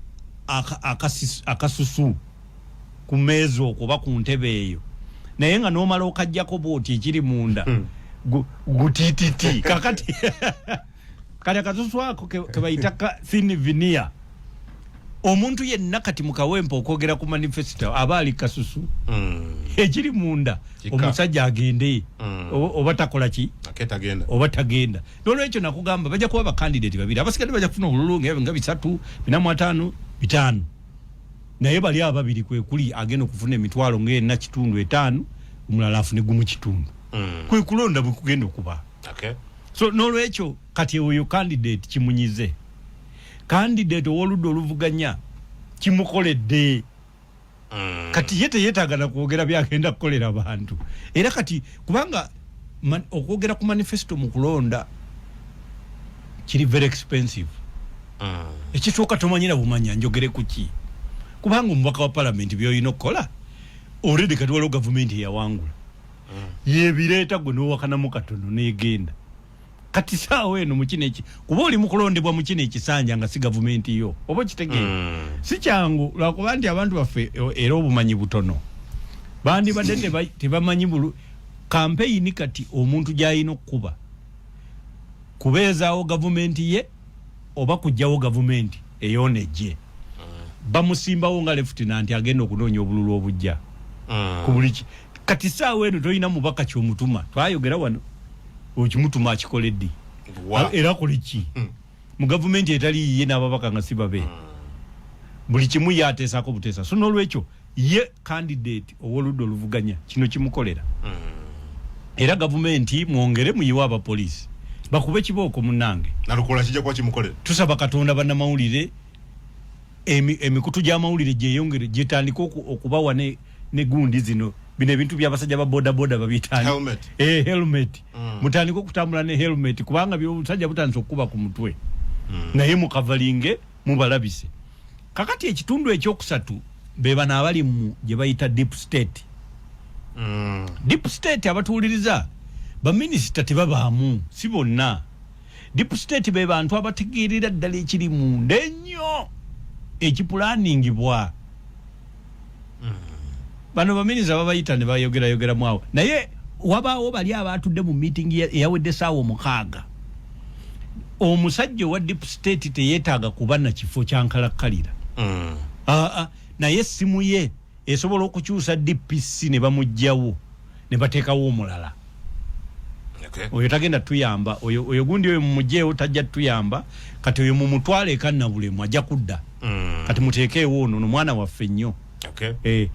akasusu ku mmeeza okwo oba ku ntebe eyo, naye nga n'omala okajjako bwoti ekiri munda gutititi. Kakati kati akasusu ako ke bayita ka thin veneer. Omuntu yenna kati mu Kawempe okwogera ku manifesto aba ali kasusu, ekiri munda. Kika. Omusajja agende, oba takola ki, Ake tagenda. oba tagenda. Nolwekyo nakugamba bajja kuba bakandidate babiri, abasigadde bajja kufuna obululu nga bisatu, 450, 500, naye bali ababiri kwe kuli agenda okufuna emitwalo ng'ena kitundu etaano, omulala afune gumu kitundu. Kwe kulonda bwe kugenda okuba. So nolwekyo kati oyo candidate kimunyize, candidate ow'oludda oluvuganya kimukoledde. Kati ye teyeetaaga na kwogera byagenda kukolera bantu, era kati kubanga okwogera ku manifesto mu kulonda kiri very expensive. Ekisooka tomanyira bumanya njogere ku ki, kubanga omubaka wa palamenti byolina okukola already kati waliwo gavumenti eyawangula, yebireeta, gwe nowakanamu katono negenda. Kati saawa eno mukino eki kuba oli mukulondebwa mu kino ekisanja nga si gavumenti yo, oba okitegeera? Si kyangu, lwakuba nti abantu baffe era obumanyi butono, bandibadde tebamanyi bulu. Kampeyini kati omuntu gy'alina okukuba kubeezaawo gavumenti ye oba kugyawo gavumenti eyoonejje. Bamusimbawo nga lefutinanti agenda okunoonya obululu obujja ku buli kati saawa eno tolina mubaka kyomutuma. Twayogera wano, okimutuma akikole ddi era kuli ki mu gavumenti etali yiye n'ababaka nga si babe? Buli kimu ye ateesaako buteesa. So n'olwekyo ye candidate ow'oludda oluvuganya kino kimukolera. Era gavumenti mwongere muyiwe abapoliisi bakube kibooko munnange. Nalukola kijja kuba kimukolera. Tusaba Katonda bannamawulire, emikutu gy'amawulire gyeyongere, gyetandike okubawa ne gundi zino, bino ebintu by'abasajja ba bodaboda babiyita Helmet. Helmet. Mutandike okutambula ne helmet, kubanga obusajja butandise okukuba ku mutwe. Naye mukavalinge mubalabise. Kakati ekitundu ekyokusatu be bano abali mu gye bayita deep state. Deep state abatuwuliriza, baminisita tebabaamu, si bonna. Deep state be bantu abategeerera ddala ekiri munda ennyo ekipulaningibwa. Bano baminisita babayita ne bayogerayogeramu awo, naye wabaawo bali abatudde mu meeting eyawedde saawa 6. Omusajja owa deep state teyeetaaga kuba na kifo kyankalakkalira. Aa, naye essimu ye esobola okukyusa DPC ne bamuggyawo ne bateekawo omulala. Oyo tagenda tuyamba, oyo gundi oyo mumugyewo, tajja tuyamba. Kati oyo mumutwale ekannabulemu, ajja kudda. Kati muteekeewo ono, ono mwana waffe nnyo.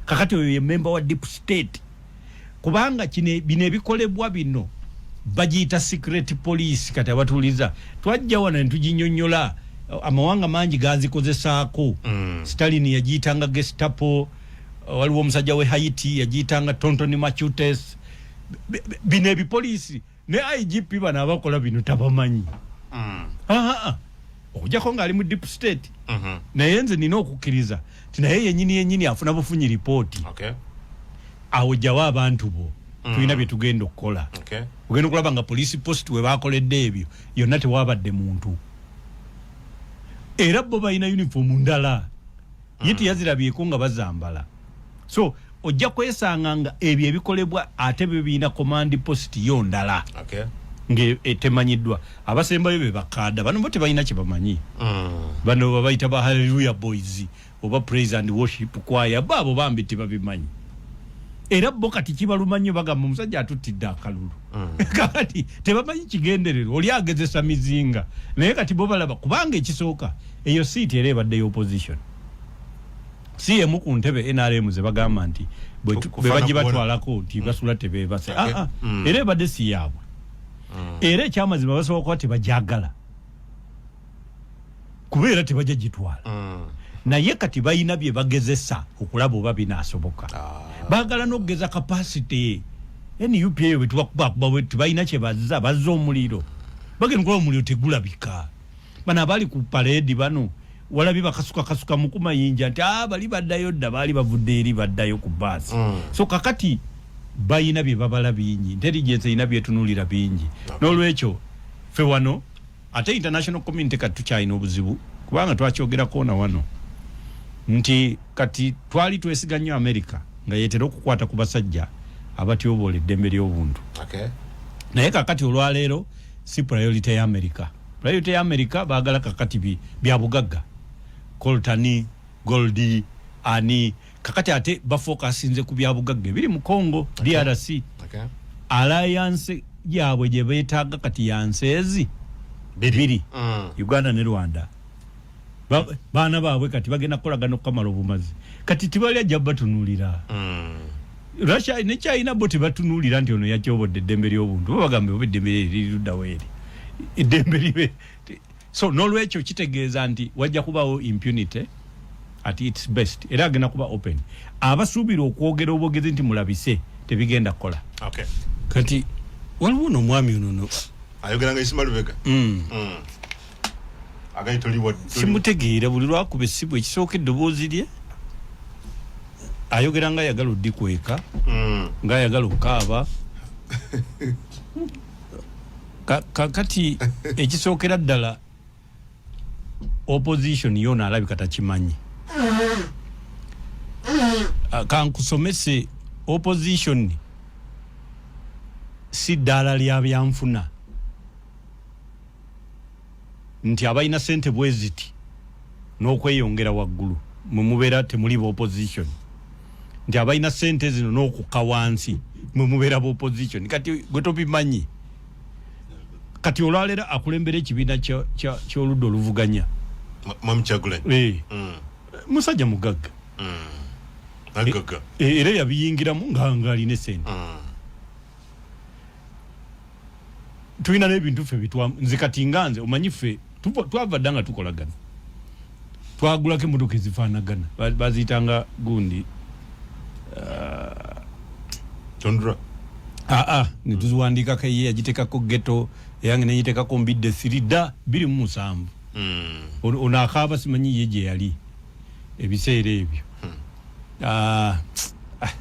Kakati oyo ye memba wa deep state, kubanga bino ebikolebwa bino bagiyita secret police. Kati abatuuliza, twajja wano ne tuginyonnyola, amawanga mangi gazikozesaako. Stalin yagiyitanga Gestapo, waliwo omusajja we Haiti yagiyitanga Tonton Macoutes. Bino ebipoliisi ne IGP bano abakola bino tabamanyi. Okujjako ng'ali mu deep state. Naye nze nina okukkiriza ti naye yenyini yenyini afuna bufunyi ripooti. Awo jjawo abantu bo, tulina bye tugenda okukola. Ogenda okulaba nga police post we bakoledde ebyo yonna tewabadde muntu, era bo balina uniform ndala, ye teyazirabyeko nga bazambala. So ojja kwesanga nga ebyo ebikolebwa ate byo birina command post yo ndala nga etemanyiddwa. Abasembayo be bakaada bano, bo tebalina kye bamanyi. Bano babayita ba Hallelujah Boys oba Praise and Worship Choir, baabo bambi tebabimanyi, era bo kati kibaluma nnyo, bagamba omusajja atuttidde akalulu. Kakati tebamanyi kigendererwa, oli agezesa mizinga, naye kati bo balaba kubanga ekisooka eyo siiti era ebadde opposition, si emu ku ntebe NRM ze bagamba nti bwe bagibatwalako nti basula tebeebase. Ah, ah. Era ebadde si yaabwe. Era ekyamazima basobola kuba tebajagala, kubeera tebajja gitwala. Naye kati balina bye bagezesa okulaba oba binaasoboka. Baagala n'okugeza capacity NUP eyo bwetubakubakuba tebalina kye bazza, bazza omuliro, bagenda okulaba omuliro tegulabika. Bano abali ku parade bano walabye bakasukakasuka mu kumayinja nti ah, bali baddayo dda, baali bavudde eri baddayo ku baasi. So kakati balina bye babala bingi, intelligence erina byetunuulira bingi. N'olwekyo ffe wano ate international community kati tukyalina obuzibu, kubanga twakyogerako na wano nti kati twali twesiga nnyo America nga yetera okukwata ku basajja abatyoboola eddembe ly'obuntu. Naye kakati olwaleero si priority ya America. Priority ya America baagala kakati bya bugagga, coltan, gold, ani. Kakati ate bafokasinze ku bya bugagga ebiri mu Congo, DRC. Alliance yaabwe gye beetaaga kati yanseezi bibiri, Uganda ne Rwanda. Baana baabwe kati bagenda kukolagana okukamala obumazi. Kati tibali ajja batunuulira. Russia ne China bo tebatunuulira nti ono yakyobodde eddembe ly'obuntu, bo bagambe oba eddembe liriruddawo eri eddembe libe. So n'olwekyo kitegeeza nti wajja kubaawo impunity at its best, era agenda kuba open. Abasuubira okwogera obwogezi nti mulabise tebigenda kukola. Kati waliwo nomwami ono no ayogera nga Isima Lubega. Agayi toli Simutegeera. Buli lwakuba essimu, ekisooka eddoboozi lye ayogera nga ayagala oddikweka, ngaayagala okukaaba. Kakati ekisookera ddala opposition yona alabika takimanyi. Kankusomese opposition. si ddaala lya byanfuna nti abalina sente bwe ziti n'okweyongera waggulu mwe mubeera temuli ba opposition, nti abalina sente zino n'okukka wansi mwe mubeera ba opposition. Kati gwe tobimanyi. Kati olwaleero akulembera ekibiina ky'oludda oluvuganya, Mwami Kyagulanyi, musajja mugagga. Agagga. Era yabiyingiramu nga alina esente. Tulina n'ebintu ffe bitwa nze kati nga nze omanyi ffe twava dda nga tukolagana, twagulako emmotoka ezifaanagana, baziyitanga gundi. Tundra. Aa, netuziwandiikako, ye yagitekako ghetto, eyange nenyitekako mbidde siri dda 2007. Ono akaaba simanyi ye gye yali ebiseera ebyo. Ah, ah,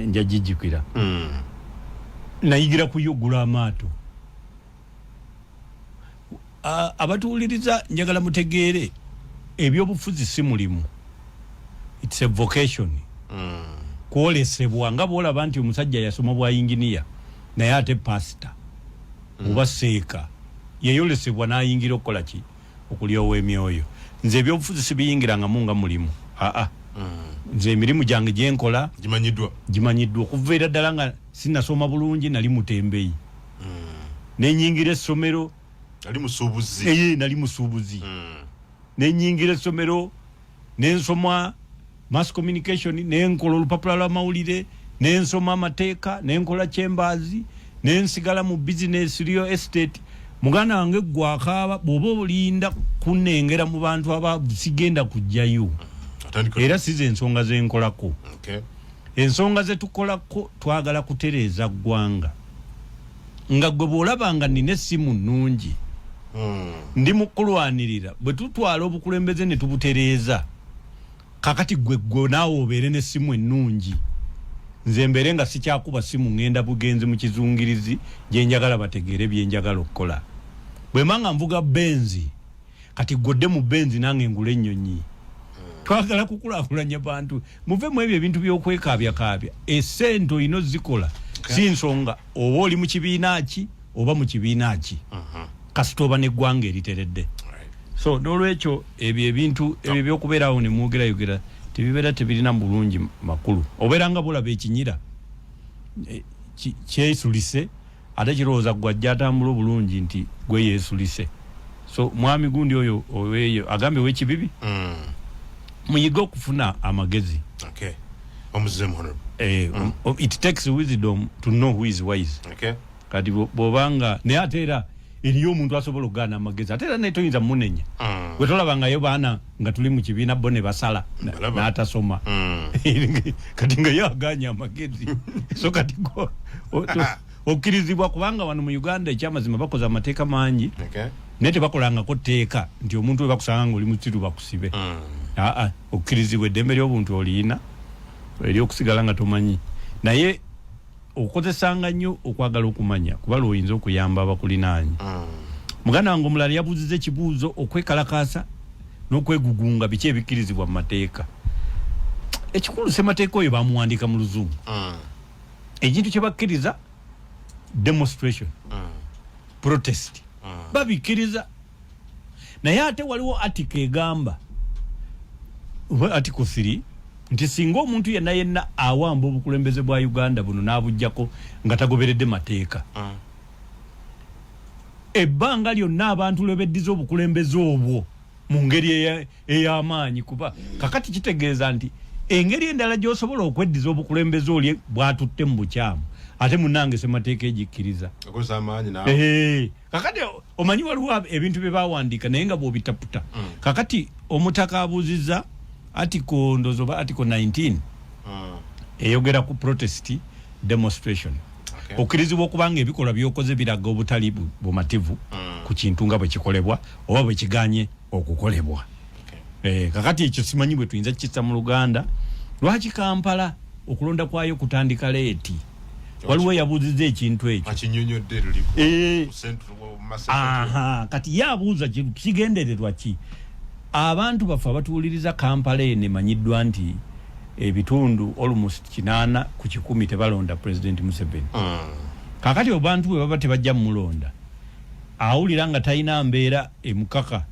nja gijjukira. Nayigira kuyo ogula amaato. Abatuwuliriza, njagala mutegeere, ebyobufuzi si mulimu, it's a vocation, kwolesebwa. Nga bwolaba nti omusajja yasoma bwa yinginiya naye ate pasita oba seeka yeyolesebwa n'ayingira okukola ki, okulyowa emyoyo. Nze ebyobufuzi sibiyingirangamu nga mulimu, aa, nze emirimu gyange gyenkola gimanyiddwa. Gimanyiddwa okuva era ddala nga sinasoma bulungi. Nali mutembeyi, nenyingira essomero. Ali musuubuzi. Eye, nali musuubuzi. Nenyingira essomero, nensoma mass communication, nenkola olupapula lw'amawulire, nensoma amateeka, nenkola chambers, nensigala mu business, real estate. Muganda wange gwakaaba, bw'oba olinda kunengera mu bantu aba sigenda kujjayo. Atandika. Era size ensonga zenkolako. Ensonga zetukolako, twagala kutereeza ggwanga. Nga gwe bw'olaba nga nina essimu nnungi, ndi mu kulwanirira bwe tutwala obukulembeze ne tubutereeza. Kakati gwe naawe obeere n'essimu ennungi, nze mbeere nga sikyakuba simu, ŋŋenda bugenzi mu kizungirizi gye njagala bategeere bye njagala okukola. Bwe mba nga nvuga Benz, kati gwodde mu Benz, nange ngula ennyonyi. Twagala kukulaakulanya bantu, muve mu ebyo ebintu by'okwekaabyakaabya. Esente olina ozikola, si nsonga oba oli mu kibiina ki oba mu kibiina ki, kasita oba n'eggwanga eriteredde. So n'olwekyo ebyo ebintu ebyo ebyokubeerawo ne mwogerayogera tebibeera, tebirina bulungi makulu. Obeera nga bulaba ekinyira kyesulise, ate kirowooza gwajja atambula obulungi nti gwe yeesulise. So mwami gundi oyo oweeyo agambye wekibibi, muyige okufuna amagezi. Okay. Omuzeemu, honorable. It takes wisdom to know who is wise. Kati bw'obanga naye ate era eriyo omuntu asobola okugaana amagezi, ate era naye toyinza munenya. Gwe tolabangayo baana nga tuli mu kibiina bo ne basala Mbalaba. n'atasoma. Kati nga ye aganye amagezi, so kati okkirizibwa, kubanga wano mu Uganda ekyamazima bakoze amateeka mangi, naye tebakolangako tteeka nti omuntu we bakusanga nga oli musiru bakusibe. Aa, okkirizibwa, eddembe ly'obuntu oliyina eryokusigala nga tomanyi, naye okozesanga nnyo okwagala okumanya, kuba lwoyinza okuyamba abakulinaanye. Muganda wange omulala yabuuziza ekibuuzo, okwekalakaasa n'okwegugunga biki ebikkirizibwa mu mateeka? Ekikulu, semateeka oyo bamuwandiika mu Luzungu. Ekintu kye bakkiriza, demonstration, protest, babikkiriza, naye ate waliwo article egamba, oba article 3, nti singa omuntu yenna yenna awamba obukulembeze bwa Uganda buno n'abuggyako nga tagoberedde mateeka, ebbanga lyonna abantu lwe beddiza obukulembeze obwo mu ngeri ey'amaanyi, kuba kakati kitegeeza nti engeri endala gy'osobola okweddiza obukulembeze oli bwatutte mu bukyamu, ate munnange semateeka egikkiriza. Akozesa amaanyi naawe. Kakati omanyi waliwo ebintu bye bawandiika naye nga bw'obitaputa. Kakati omutaka abuuziza article, ndowooza oba article 19, eyogera ku protest, demonstration. Okkirizibwa okubanga ebikolwa byokoze biraga obutali bumativu ku kintu nga bwe kikolebwa oba bwe kiganye okukolebwa. Kakati ekyo simanyi bwe tuyinza kukissa mu Luganda. Lwaki Kampala okulonda kwayo kutandika late? Waliwo yabuuziza ekintu ekyo. Akinyonyodde luli ku central, mu Central. Aha, kati ye abuuza kigendererwa ki? Abantu baffe abatuwuliriza, Kampala eno emanyiddwa nti Ebitundu almost 80% tebalonda President Museveni. Kakati abantu bwe baba tebajja mumulonda, awulira nga talina mbeera emukaka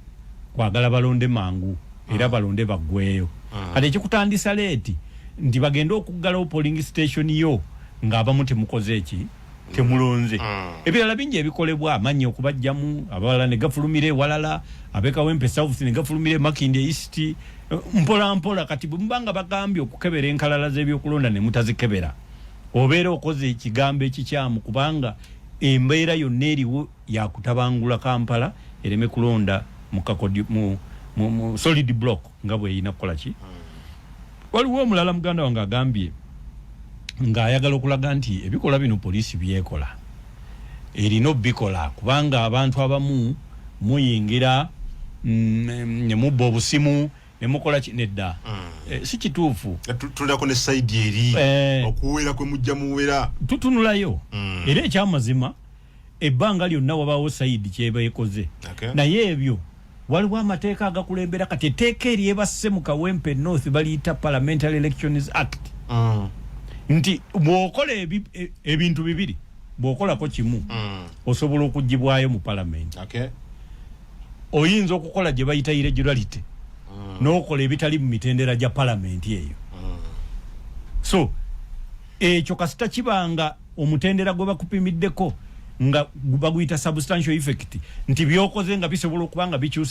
kwagala balonde mangu era balonde baggweyo. Kati ekikutandisa late nti bagende okuggalawo polling station yo ng'abamu temukoze eki, temulonze. Ebirala bingi ebikolebwa, amannya okubajjamu, abalala ne gafulumira ewalala, ab'e Kawempe South ne gafulumira emakindi East, mpola mpola. Kati bwe mubanga bagambye okukebera enkalala z'ebyokulonda ne mutazikebera, obeera okoze ekigambo ekikyamu, kubanga embeera yonna eriwo yakutabangula Kampala ereme kulonda mu, kakodi, mu solid block nga bweyina kukola ki. Waliwo omulala muganda wange agambye ng'ayagala okulaga nti ebikolwa bino poliisi byekola erina obikola, kubanga abantu abamu muyingira ne mubba obusimu ne mukola ki. Nedda, si kituufu. Tulako ne side eri okuwera kwe mujja muwera. Tutunulayo. Era ekyamazima, ebbanga lyonna wabaawo side kyeba ekoze. Naye ebyo waliwo amateeka agakulembera. Kati etteeka eryebasse mu Kawempe North baliyita Parliamentary Elections Act, nti bw'okola ebintu bibiri, bw'okolako kimu, osobola okugibwayo mu palamenti. Oyinza okukola gye bayita irregularity, n'okola ebitali mu mitendera gya palamenti eyo. So ekyo kasita kibanga omutendera gwe bakupimiddeko nga baguyita substantial effect, nti byokoze nga bisobola okuba nga bikyusa.